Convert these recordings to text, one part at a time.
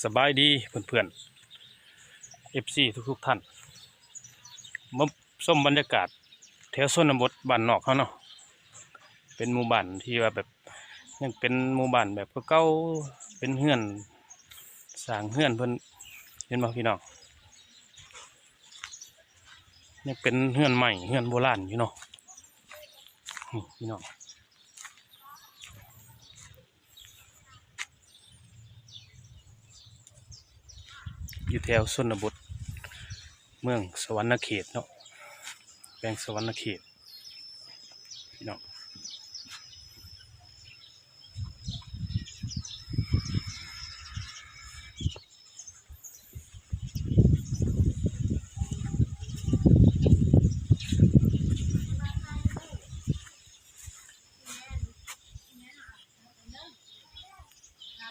ສະບາຍດີເພື່ອນໆ ເອັຟຊີທຸກໆທ່ານ ມາຊົມບັນຍາກາດແຖວຊົນນະບົດບ້ານນອກເຮົາເນາະ. ເປັນໝູ່ບ້ານທີ່ວ່າແບບ ຍັງເປັນໝູ່ບ້ານແບບເກົ່າໆ ເປັນເຮືອນ ສ້າງເຮືອນເພິ່ນ ເຫັນບໍ່ພີ່ນ້ອງ? ຍັງເປັນເຮືອນໄມ້ ເຮືອນໂບລານຢູ່ເນາະ ນີ້ພີ່ນ້ອງ. ຢູ່ແຖວຊົນນະບົດ ເມືອງສະຫວັນນະເຂດເນາະ ແຂວງສະຫວັນນະເຂດ ພີ່ນ້ອງ.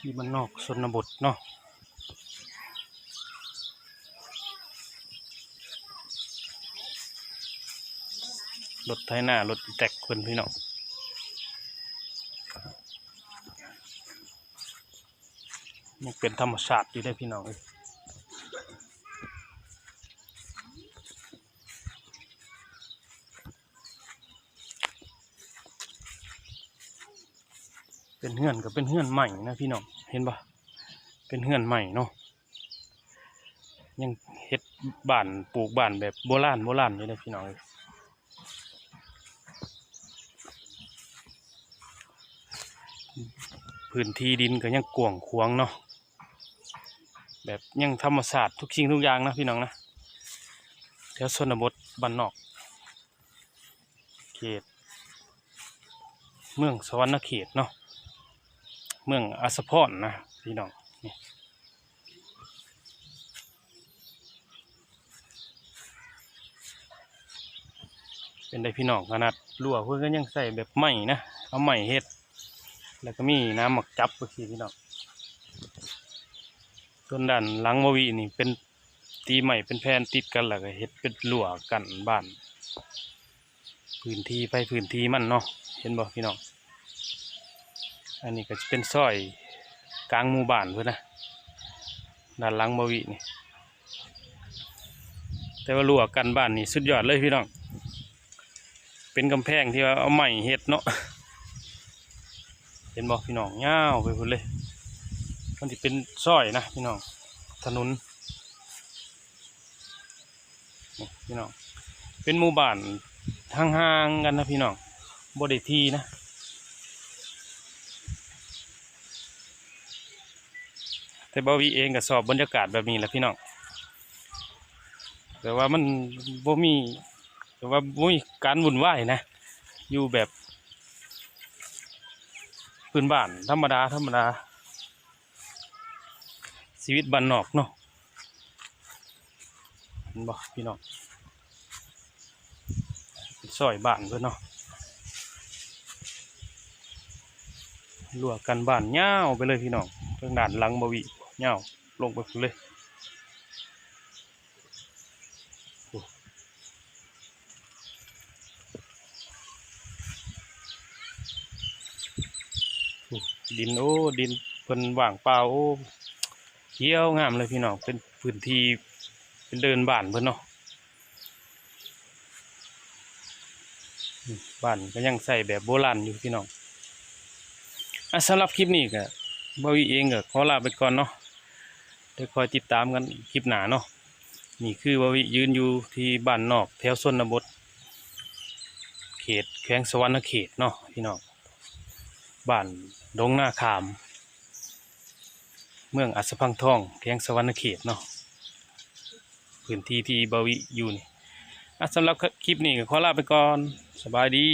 ທີ່ບ້ານນອກຊົນນະບົດເນາະ ລົດໄຖນາ ລົດແຕັກເພິ່ນ ພີ່ນ້ອງ. ຍັງເປັນທຳມະຊາດຢູ່ເດ້ພີ່ນ້ອງເອີຍ. ເປັນເຮືອນກໍເປັນເຮືອນໄມ້ນະພີ່ນ້ອງ ເຫັນບໍ່? ເປັນເຮືອນໄມ້ເນາະ ຍັງເຮັດບ້ານ ປູກບ້ານແບບໂບລານ ໂບລານຢູ່ເດ້ພີ່ນ້ອງເອີຍ. ພື້ນທີ່ດິນກໍຍັງກວ້າງຂວາງເນາະ ແບບຍັງທຳມະຊາດທຸກສິ່ງທຸກຢ່າງນະພີ່ນ້ອງນະ ແຖວຊົນນະບົດບ້ານນອກ ເຂດເມືອງສະຫວັນນະເຂດເນາະ ເມືອງອັດສະພອນນະພີ່ນ້ອງ. ນີ້ ເປັນໄດ໋ພີ່ນ້ອງ ຂະໜາດຮົ້ວເພິ່ນກໍຍັງໃຊ້ແບບໄມ້ນະ ເອົາໄມ້ເຮັດ ແລ້ວກໍມີໜາມໝາກຈັບຈັ່ງຊີ້ພີ່ນ້ອງ. ສ່ວນດ້ານຫຼັງບ່າວວິນີ້ເປັນຕີໄມ້ເປັນແຜ່ນຕິດກັນ ແລ້ວກໍເຮັດເປັນຮົ້ວກັ້ນບ້ານ ພື້ນທີ່ໃຜພື້ນທີ່ມັນເນາະ ເຫັນບໍ່ພີ່ນ້ອງ? ອັນນີ້ກໍຈະເປັນຊອຍກາງໝູ່ບ້ານເພິ່ນນະ ດ້ານຫຼັງບ່າວວິນີ້ ແຕ່ວ່າຮົ້ວກັ້ນບ້ານນີ້ສຸດຍອດເລີຍພີ່ນ້ອງ ເປັນກຳແພງທີ່ວ່າເອົາໄມ້ເຮັດເນາະ ເຫັນບໍ່ພີ່ນ້ອງ? ຍາວໄປພຸ້ນເລີຍ ມັນຊິເປັນຊອຍນະພີ່ນ້ອງ ຖະໜົນ ນີ້ພີ່ນ້ອງ ເປັນໝູ່ບ້ານຫ່າງໆກັນນະພີ່ນ້ອງ ບໍ່ໄດ້ຖີ່ນະ. ແຕ່ບ່າວວິເອງກໍຊອບບັນຍາກາດແບບນີ້ແຫຼະພີ່ນ້ອງ ແບບວ່າມັນບໍ່ມີ ແບບວ່າບໍ່ມີການວຸ່ນວາຍນະ ຢູ່ແບບພື້ນບ້ານທຳມະດາໆ ຊີວິດບ້ານນອກເນາະ ເຫັນບໍ່ພີ່ນ້ອງ? ເປັນຊອຍບ້ານເພິ່ນເນາະ ຮົ້ວກັ້ນບ້ານຍາວໄປເລີຍພີ່ນ້ອງ ທາງດ້ານຫຼັງບ່າວວິຍາວລົງໄປພຸ້ນເລີຍ. ໂອ້ ໂອ້ ດິນ ໂອ້ ດິນເພິ່ນວ່າງເປົ່າ ໂອ້ ຂຽວງາມເລີຍພີ່ນ້ອງ ເປັນພື້ນທີ່ ເປັນເດີ່ນບ້ານເພິ່ນເນາະ. ບ້ານກໍຍັງໃຊ້ແບບໂບລານຢູ່ພີ່ນ້ອງ. ອ່ະ ສຳລັບຄລິບນີ້ກໍ ບ່າວວິເອງກໍຂໍລາໄປກ່ອນເນາະ ດຽວຄອຍຕິດຕາມກັນອີກຄລິບໜ້າເນາະ. ນີ້ຄືບ່າວວິຢືນຢູ່ທີ່ບ້ານນອກ ແຖວຊົນນະບົດ ເຂດແຂວງສະຫວັນນະເຂດເນາະພີ່ນ້ອງ ບ້ານດົງນາຂາມ ເມືອງອັດສະພັງທອງ ແຂວງສະຫວັນນະເຂດເນາະ ພື້ນທີ່ທີ່ບ່າວວິຢູ່ນີ້. ອ່ະ ສຳລັບຄລິບນີ້ກໍຂໍລາໄປກ່ອນ ສະບາຍດີ.